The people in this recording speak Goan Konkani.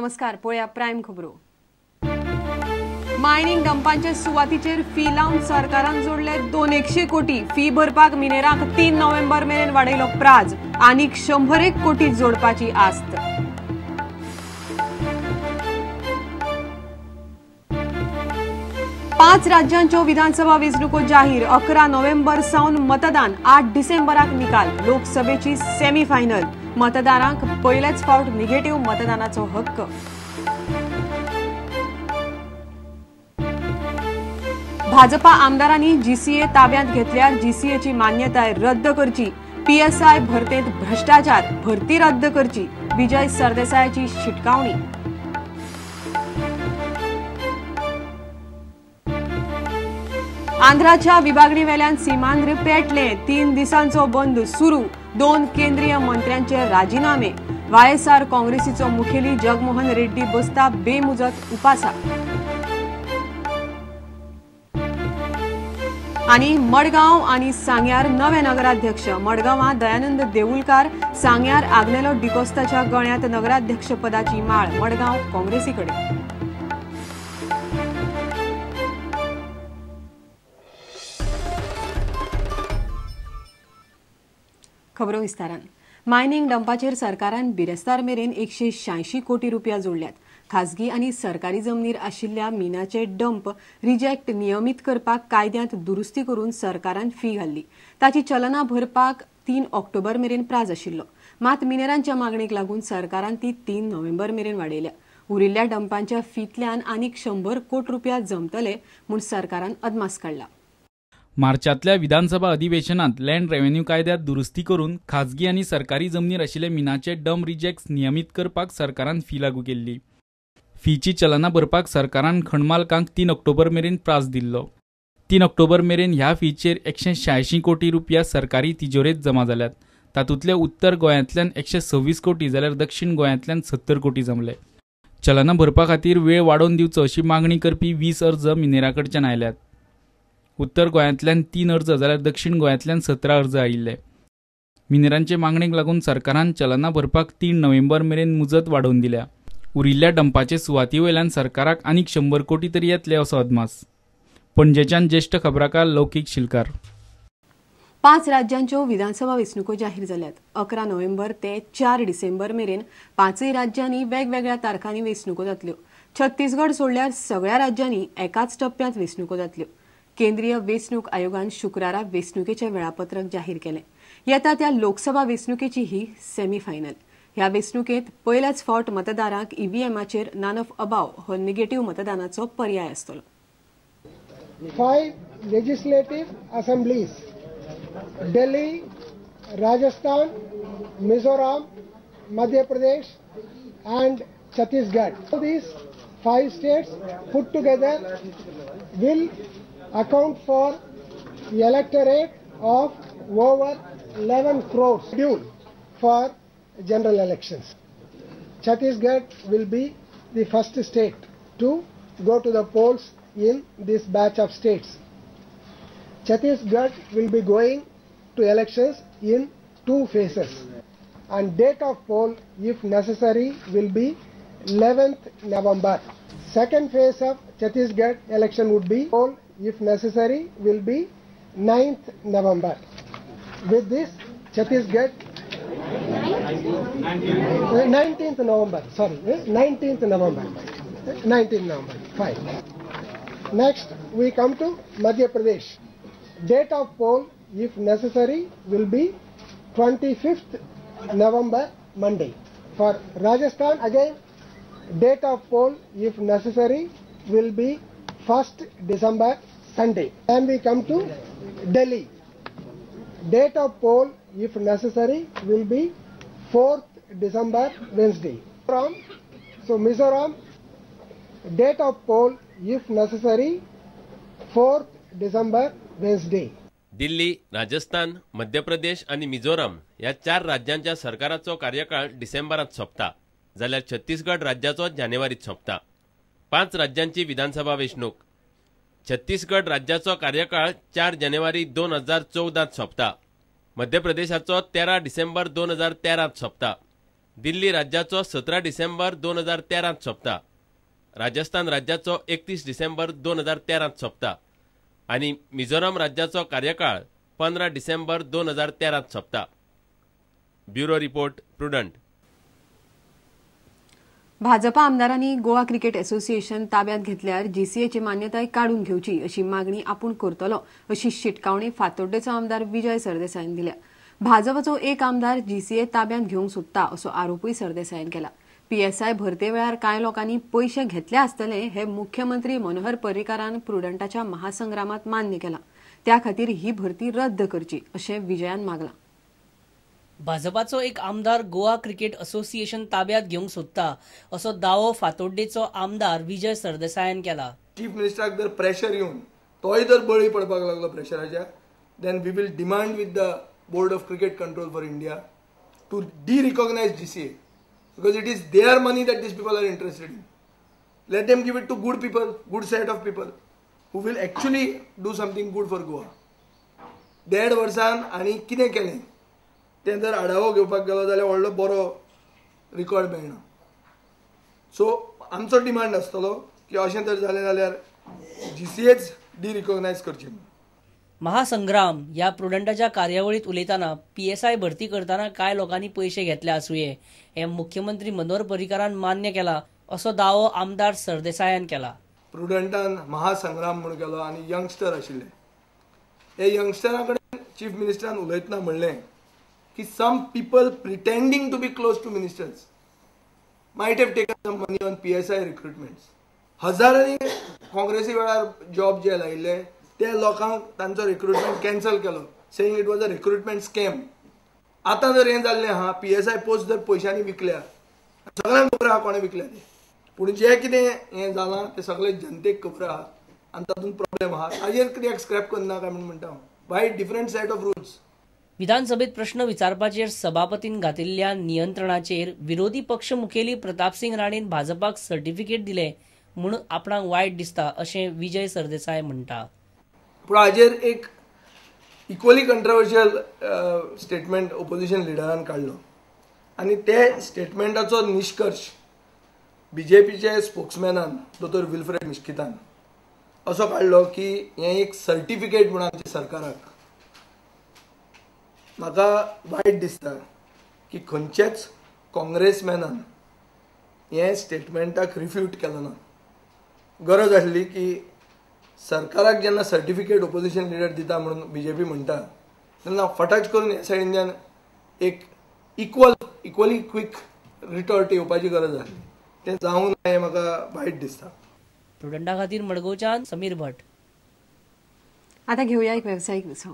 नमस्कार, पळया प्रायम खबरो. मायनिंग डंपांचे सुवातीचेर फी लावन सरकारान जोडले 200 कोटी. फी भरपाक मिनेरांक 3 नोव्हेंबर मेरेन वाडयलो प्राज. आनीक 101 कोटी जोडपाची आस्त. पांच राज्यांच्यो विधानसभा वेंचणुको जाहीर. 11 नोव्हेंबर सावन मतदान, 8 डिसेंबराक निकाल. लोकसभेची सेमीफायनल. मतदारांक पयलेच फावट निगेटिव्ह मतदानाचो हक्क. भाजपा आमदारांनी जीसीए ताब्यांत घेतल्यार जीसीएची मान्यताय रद्द करची. पीएसआय भरतेंत भ्रष्टाचार, भरती रद्द करची. विजय सरदेसायाची शिटकावणी. आंध्राच्या विभागणी वेल्यान सीमांध्र पेटले. 3 दिसांचो बंद सुरू. 2 केंद्रीय मंत्र्यांचे राजीनामे. वायएसआर काँग्रेसीचो मुखेली जगमोहन रेड्डी बसता बेमुजत उपासा. आनी मडगांव आनी सांग्यार नवे नगराध्यक्ष. मडगांवां दयानंद देऊलकार, सांग्यार आग्नेलो डिकोस्ताच्या गळ्यांत नगराध्यक्षपदाची माळ. मडगांव काँग्रेसी कडेन. खबरो विस्तारान. मायनिंग डंपाचेर सरकारान बिरेस्तार मेरेन 186 कोटी रुपया जोडल्यात. खाजगी आनी सरकारी जमनीर आशिल्ल्या मिनाचे डंप रिजेक्ट नियमीत करपाक कायद्यांत दुरुस्ती करून सरकारान फी घाल्ली. ताची चलना भरपाक 3 ऑक्टोबर मेरेन प्राज आशिल्लो. मात मिनेरांच्या मागणेक लागून सरकारान ती 3 नोव्हेंबर मेरेन वाडयल्या. उरिल्ल्या डंपांच्या फींतल्यान आनीक 100 कोटी रुपया जमतले म्हूण सरकारान अदमास काडला. मार्चांतल्या विधानसभा अधिवेशनात लँड रेव्हेन्यू कायद्यात दुरुस्ती करून खाजगी आनी सरकारी जमनीर आशिल्ले मिनाचे डंप रिजेक्ट्स नियमीत करपाक सरकारान फी लागू केल्ली. फीची चलना भरपाक सरकारान खणमालकांक 3 ऑक्टोबर मेरेन प्रास दिल्लो. 3 ऑक्टोबर मेरेन ह्या फीचेर 186 कोटी रुपया सरकारी तिजोरेत जमा जाल्यात. तातूंतले उत्तर गोंयांतल्यान 126 कोटी जाल्यार दक्षिण गोंयांतल्यान 70 कोटी जमले. चलना भरपा खातीर वेळ वाडोवन दिवचो अशी मागणी करपी 20 अर्ज मिनेरा कडच्यान आयल्यात. उत्तर गोंयांतल्यान 3 अर्ज जाल्यार दक्षिण गोंयांतल्यान 17 अर्ज आयिल्ले. मिनेरांचे मागणेक लागून सरकारान चलना भरपाक 3 नोव्हेंबर मेरेन मुजत वाडोवन दिल्या. उरिल्ल्या डंपाचे सुवाती वयल्यान सरकाराक आनीक 100 कोटी तरी येतले असो अदमास. पणजेच्यान ज्येष्ठ खबराकार लौकीक शिलकार. 5 राज्यांच्यो विधानसभा वेंचणुको जाहीर जाल्यात. 11 नोव्हेंबर ते 4 डिसेंबर मेरेन 5 राज्यांनी वेगवेगळ्या तारखांनी वेंचणुको जातल्यो. छत्तीसगड सोडल्यार सगळ्या राज्यांनी एकाच टप्प्यांत वेंचणुको जातल्यो. केंद्रीय वेंचणूक आयोगान शुक्रारा वेंचणुकेचें वेळापत्रक जाहीर केलें. येता त्या लोकसभा वेंचणुकेची ही सेमीफायनल. ह्या वेंचणुकेंत पयल्याच फावट मतदारांक ईव्हीएमाचेर नान ऑफ अबाव हो निगेटिव्ह मतदानाचो पर्याय आसतलो. 5 legislative assemblies Delhi, Rajasthan, Mizoram, Madhya Pradesh and Chhattisgarh. These 5 states put together will account for the electorate of over 11 crores schedule for general elections. Chhattisgarh will be the first state to go to the polls in this batch of states. Chhattisgarh will be going to elections in 2 phases, and date of poll, if necessary, will be 11th November. Second phase of Chhattisgarh election would be poll, if necessary, will be 9th November. With this, Chhattisgarh 19th November, sorry, 19th November, 19th November, fine. Next, we come to Madhya Pradesh. Date of poll, if necessary, will be 25th November, Monday. For Rajasthan, again, date of poll, if necessary, will be 1st December, Sunday. Then we come to Delhi. Date of poll, if necessary, will be 4th December, Wednesday. So Mizoram, date of poll, if necessary, 4th December, Wednesday. Delhi, Rajasthan, Madhya Pradesh आनी मिझोराम ह्या 4 राज्यांच्या सरकाराचो कार्यकाळ डिसेंबरांत सोंपता, जाल्यार छत्तीसगड राज्याचो जानेवारीत सोंपता. 5 राज्यांची विधानसभा वेंचणूक. छत्तीसगड राज्याचो कार्यकाळ 4 जानेवारी 2014 सोंपता. मध्य प्रदेशाचो 13 डिसेंबर 2013 सोंपता. दिल्ली राज्याचो 17 डिसेंबर 2013 सोंपता. राजस्थान राज्याचो 31 डिसेंबर 2013 सोंपता आनी मिझोराम राज्याचो कार्यकाळ 15 डिसेंबर 2013 सोंपता. Bureau report, Prudent. Bhajpa आमदारांनी गोवा क्रिकेट असोसिएशन ताब्यात घेतल्यार जीसीएची मान्यताय काडून घेवची अशी मागणी आपूण करतलो अशी शिटकावणी फातोड्डेचो आमदार विजय सरदेसायान दिल्या. भाजपाचो एक आमदार जीसीए ताब्यात घेवंक सोदता असो आरोपूय सरदेसायान केला. पीएसआय भरते वेळार कांय लोकांनी पयशे घेतले आसतले हे मुख्यमंत्री मनोहर पर्रीकारान प्रुडंटाच्या महासंग्रामात मान्य केला. त्या खातीर ही भरती रद्द करची अशें विजयान मागलां. भाजपाचो एक आमदार गोवा क्रिकेट असोसिएशन ताब्यात घेवंक सोदता असो दावो फातोड्डेचो आमदार विजय सरदेसायान केला. चीफ मिनिस्टराक जर प्रेशर येवन तोय जर बळी पडपाक लागलो प्रेशराच्या, then we will demand with the Board of Cricket Control for India to de-recognise GCA because it is their money that these people are interested in. Let them give it to good people, good set of people who will actually do something good for Goa. 1.5 वर्सान आनी कितें केलें तें जर आढावो घेवपाक गेलो जाल्यार व्हडलो बरो रिकॉर्ड मेळना. सो आमचो डिमांड आसतलो की अशें जर जालें जाल्यार जीसीएच डिरिकॉग्नायज करची. महासंग्राम ह्या प्रुडंटाच्या कार्यावळीत उलयतना पीएसआय भरती करतना कांय लोकांनी पयशे घेतले आसुये हे मुख्यमंत्री मनोहर पर्रीकारान मान्य केला असो दावो आमदार सरदेसायान केला. प्रुडंटान महासंग्राम म्हूण केलो आनी यंगस्टर आशिल्ले. हे यंगस्टरा कडेन चीफ मिनिस्टरान उलयतना म्हणलें की some people pretending to be close to ministers might have taken some money on PSI recruitments. हजारांनी काँग्रेसी वेळार जॉब जे लायिल्ले ते लोकांक तांचो रिक्रुटमेंट कॅन्सल केलो, saying it was a recruitment scam. आतां जर हें जाल्लें आहा, पीएसआय पोस्ट जर पयशांनी विकल्या, सगळ्यांक खबर आहा कोणें विकल्या ते, पूण जें कितें हें जालां तें सगळें जनतेक खबर आहा आनी तातूंत प्रॉब्लेम आहा. ताजेर कित्याक स्क्रॅप करना काय म्हूण म्हणटा हांव. By different set of rules. विधानसभेत प्रश्न विचारपाचेर सभापतीन घातिल्ल्या नियंत्रणाचेर विरोधी पक्ष मुखेली प्रतापसिंग राणेन भाजपाक सर्टिफिकेट दिले म्हूण आपणाक वायट दिसता अशें विजय सरदेसाय म्हणटा. पूण हाजेर एक इक्वली कंट्रोवर्शियल स्टेटमेंट ओपोजिशन लिडरान काडलो आनी ते स्टेटमेंटाचो निश्कर्श बीजेपीचे स्पोक्समॅनान दोतोर विल्फ्रेड मिश्कितान असो काडलो की हें एक सर्टिफिकेट म्हूण आमच्या सरकाराक. म्हाका वायट दिसता की खंयच्याच काँग्रेसमॅनान हें स्टेटमेंटाक रिफ्यूट केलो ना. गरज आसली की सरकाराक जेन्ना सर्टिफिकेट ओपोजिशन लिडर दिता म्हणून बीजेपी म्हणटा तेन्ना फटाच करून ह्या सायडीनच्यान एक इक्वली क्विक रिटॉर्ट येवपाची गरज आसली. तें जावंक ना हें म्हाका वायट दिसता. प्रुडंटा खातीर मडगांवच्यान समीर भट. आतां घेवया एक वेवसायीक विसव.